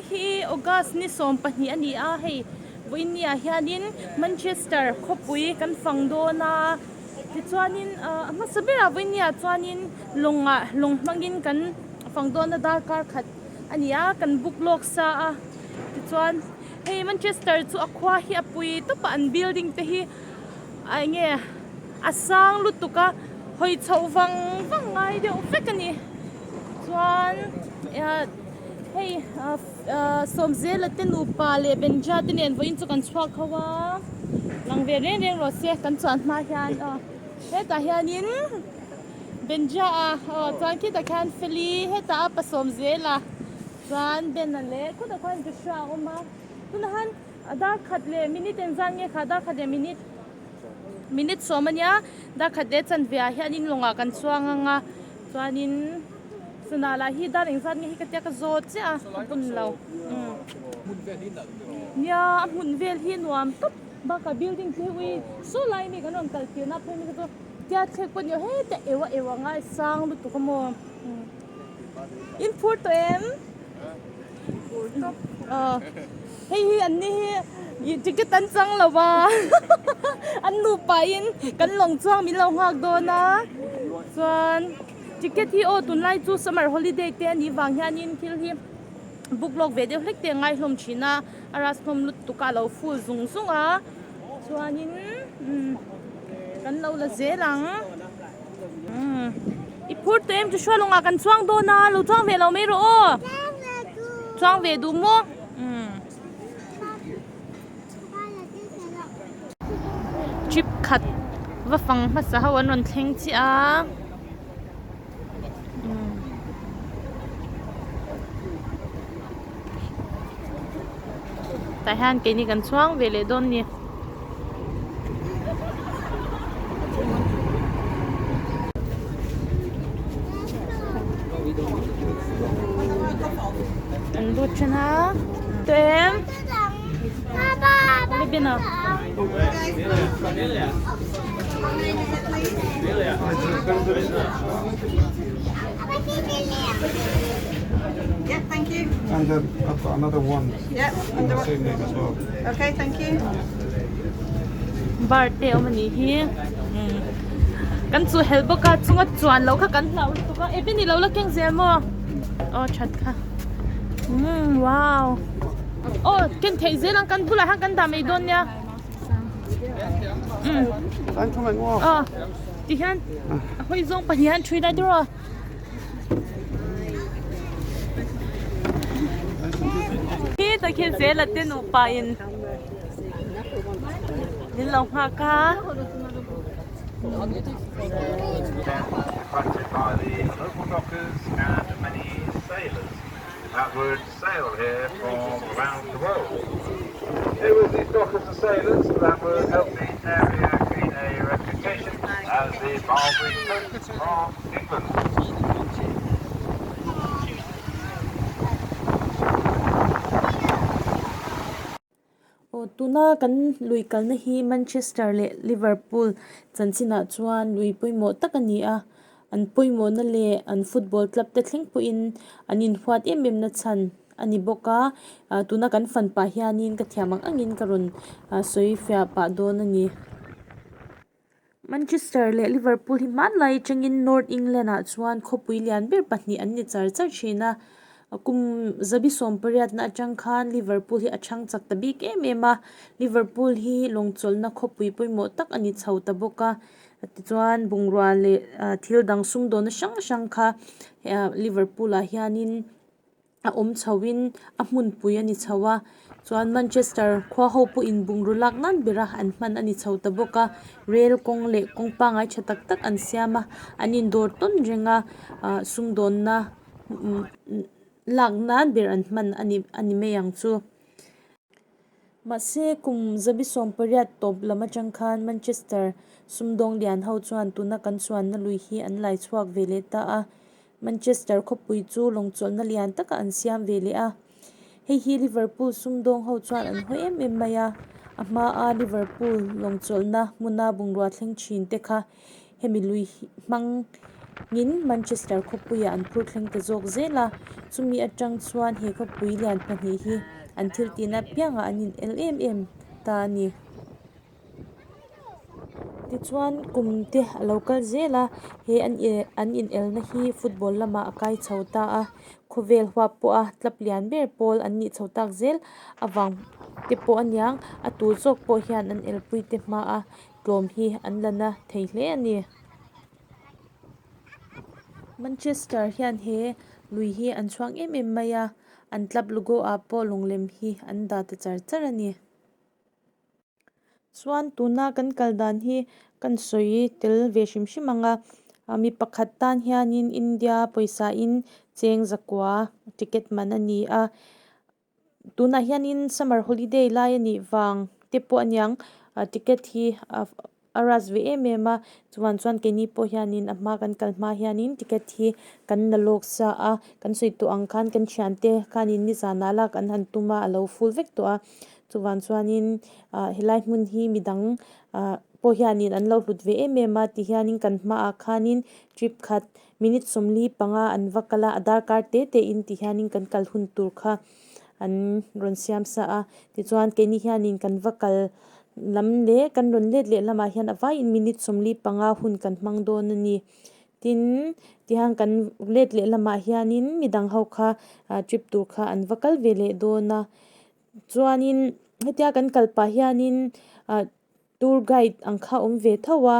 hi August ni 12 a ni a, hei vawiin ni ah hianin Manchester khawpui kan fang dawn a, tichuanin a hmasa berah vawiin ni ah chuanin lawng ah lawng hmangin kan fang dawn a darkar khat a ni a, kan book lawk sa a, tichuan hei Manchester chu a khua hi a pui tawp a, an building te hi a enge a sang lutuk a hawi chhoh vang vang ngai deuh vek a ni chuan hei Sawmzela te nupa leh Benja te nen vawiin chu kan chhuak ho a lang ve reng reng rawh se kan chuan hma hian aw hetah hianin Benja a aw chuan khitah khian Feli hetah a pa Sawmzela chuan Ben-a leh khutah khuan Joshua a awm a tunah han A dar khat leh minute engzat nge kha dar khat leh minute minute sawm a nia dar khat leh chanve ah hianin lawngah kan chuang ang a chuanin chunah lah hi dar engzat nge hi ka tia ka zawt chiah a ka bun lo umm nia a hmun vel hi nuam tawp bakah building te hi ui saw lai mi kan rawn kal tirna phei mi kha chu tia thlek pawh ni lo heta eu a eu a ngai sang lutuk a maw umm in phur tawh em. Hei hi an ni hi ticket an chang lo va an nupa in kan lawng chuang min lo nghak dawn a chuan ticket hi aw tunlai chu summer holiday te anih vang hianin thil hi book lawk ve deuh hlek te a ngai hlawm thin a a rush hlawm lutuk a a lo full zung zung a chuanin umm kan lo la zel ang. Umm i phur tawh em Joshua lawngah kan chuang dawn a lo chuang ve lo mai rawh aw chuang ve duh maw umm trip khat va fang hmasa ho an rawn thleng chiah a umm tah hian keini kan chuang ve leh dawn a ni. An lut then a tawh em Libina Yeah, thank you. And uh, I've got another one. Yeah, in the same name as well. Okay, thank you. Bar te awm anih hi umm kan chu helh bawk a chunga chuan loh kha kan hlauh lutuk a ebe ni lo la keng zel maw aw that kha umm wow aw ken theih zel ang kan bulah hian kan dah mai dawn nia umm aw tihian a hawi zawng pahnih hian thui lai tur aw. Khi tak hi zela te nupa in min lo nghak a. That would sail here from around the world. It was these dockers and sailors that would help the area gain a reputation as the Barbary Coast of England. Aw tuna kan lui kalna hi Manchester leh Liverpool chanchinah chuan lui pawimawh tak a ni a, an pawimawhna leh an football club te thleng pawhin an inhuat em em na chhan a ni bawk a, ah tuna kan fan pah hianin ka thiam ang angin ka rawn sawi fiah pah dawn a ni. Manchester leh Liverpool hi hmanlai atangin North England ah chuan khawpui lian ber pahnih an ni char char thin a, kum zabi sawmpariatna atang khan Liverpool hi a chhang chak ta bik em em a, Liverpool hi lawngchawlhna khawpui pawimawh tak a ni chho ta bawk a, tichuan bungrua leh thil dang sumdawnna hrang hrang kha Liverpool ah hianin. a awm chho in a hmunpui a ni chho a chuan Manchester khua ho pawh in bungraw lak nan ber a an hman a ni chho ta bawk a rail kawng leh kawng pangai tha tak tak an siam a an in dawr tawn reng a ah sumdawnna lak nan ber an hman a ni a ni mai ang chu. Mahse kum zabi 18 tawp lam atang khan Manchester sumdawng lian ho chuan tuna kan chuanna lui hi an lai chhuak ve leh ta a. Manchester khawpui chu lawngchawlhna lian taka an siam ve leh a, hei hi Liverpool sumdawng ho chuan an haw em em mai a, a hmaa Liverpool lawngchawlhna hmuna bungrua thleng thin te kha hemi lui hmang. In Manchester khawpuiah an phur thleng ta zawk zel a, chumi atang chuan he khawpui lian pahnih hi an thil tihna apiangah an in el em em ta a ni. Tichuan kum te a lo kal zel a, he an ih an in elna hi football lamah a kai chho ta a, khawvel huap pawha club lian ber pawl an nih chho tak zel avang te pawh a niang, a tu zawk pawh hian an elpui te hmaa tlawm hi an la na thei hle a ni. Manchester hian he lui hi an chhuang em em mai a, an club logo ah pawh lunglem hi an dah ta char char a ni. Chuan tuna kan kal dan hi kan sawi tel ve hrim hrim ang a, mi pakhat tan hianin India pawisa in cheng zakua ticket man a ni a. Tunah hianin summer holiday lai a nih vang te pawh a niang ticket hi a rush ve em em a chuan chuan keini pawh hianin a hma kan kal hma hianin ticket hi kan la lawk sa a kan sawi tawh ang khan kan thiante khanin nizanah lak an han tum a a lo full vek tawh a chuvang chuanin ah helai hmun hi midang ah pawh hianin an lo hlut ve em em a ti hianin kan hmaah khanin trip khat Minute sawmli panga an va kal a, a darkar te te in ti hianin kan kal hun tur kha an rawn siam sa a, tichuan keini hianin kan va kal lam leh kan rawn let leh lamah hian a vaiin minute sawmli panga hun kan hmang dawn a ni. Tin, tihian kan let leh lamah hianin midang ho kha trip tur kha an va kal ve leh dawn a, chuanin hetia kan kal pah hianin ah Tour guide ang kha awm ve tho a,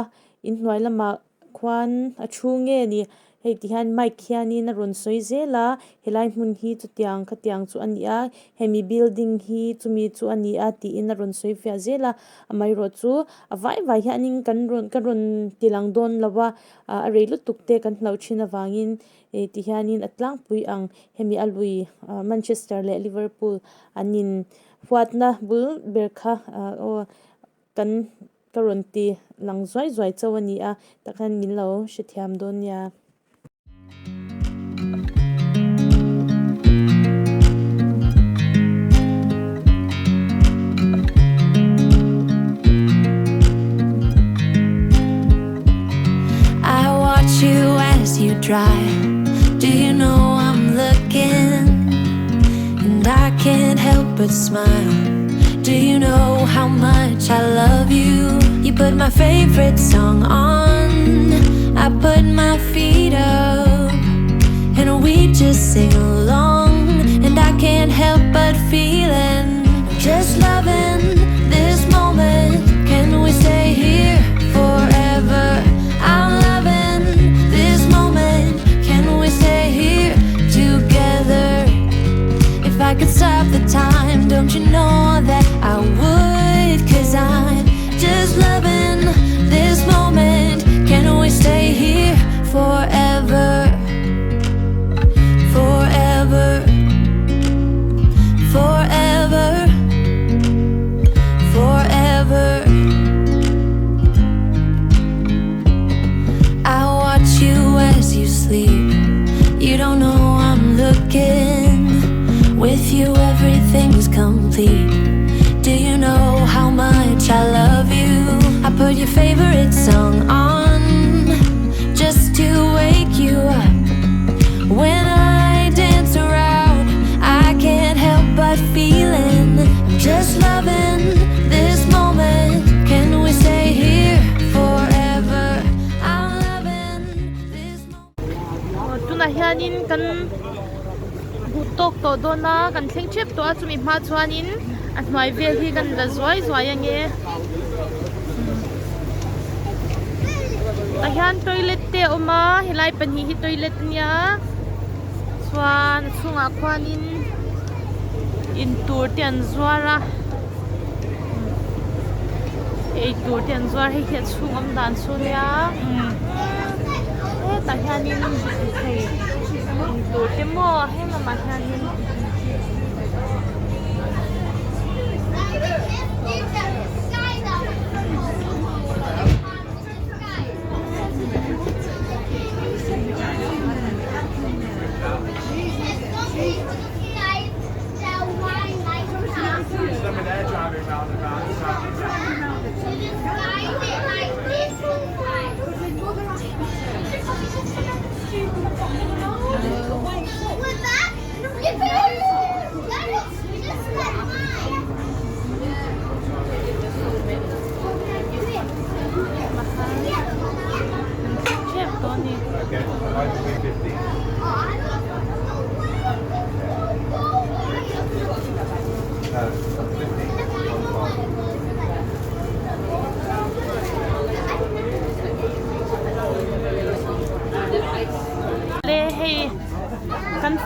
inhnuai lamah khuan a thu nge ni hei ti hian mic hianin a rawn sawi zel a, helai hmun hi chutiang khatiang chu a ni a, hemi building hi chumi chu a ni a tiin a rawn sawi fiah zel a, amaherawh chu a vai vai hianin kan rawn ka rawn ti lang dawn lo a, ah a rei lutuk te kan hlauh thin avangin eh ti hianin a tlangpui ang hemi a lui ah Manchester leh Liverpool an in huatna bul ber kha ah aw. Kan ka rawn ti lang zuai zuai chauh a ni a, tak hian min lo hrethiam dawn nia. I watch you as you drive Do you know I'm looking And I can't help but smile Do you know how much I love you? You put my favorite song on I put my feet up And we just sing along And I can't help but feeling Just loving this moment Can we stay here forever? I'm loving this moment Can we stay here together? If I could stop the time, don't you know that I would? Cause I'm just loving this moment Can we stay here forever? Forever Forever Forever I watch you as you sleep You don't know I'm looking With you everything's complete Do you know how much I love you? I put your favorite song on Just to wake you up When I dance around I can't help but feeling I'm just loving this moment Can we stay here forever? I'm loving this moment Tunah hianin kan duh tawk tawh dawn a, kan thleng tep tawh a, chumi hma chuanin a hnuai vel hi kan la zuai zuai ange. Tah hian toilet te a awm a, helai pahnih hi toilet a nia chuan a chhungah khuanin intur te an zuar a eitur te an zuar hei hi a chhung awm dan chu a nia hetah hianin hei intur te maw he lamah hianin.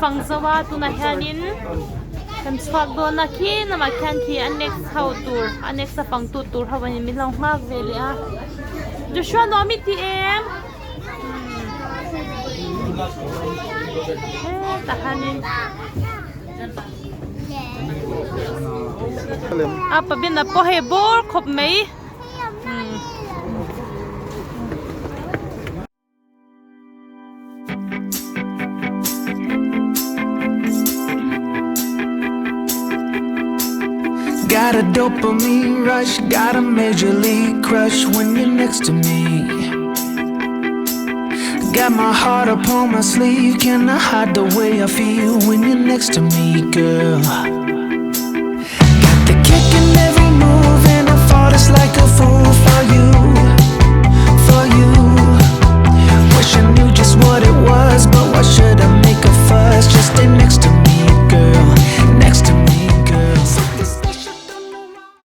fang zo a tunah hianin kan chhuak dawn a khi lamah khian khi a next ho tur a next a fang tu tur ho in min lo nghak ve leh a Joshua nuam i ti em hetah hianin a pabin a pawh hei bawr khawp mai. Got a dopamine rush, got a major league crush when you're next to me. Got my heart upon my sleeve, can I hide the way I feel when you're next to me, girl? Got the kick in every move, and I fall just like a fool for you.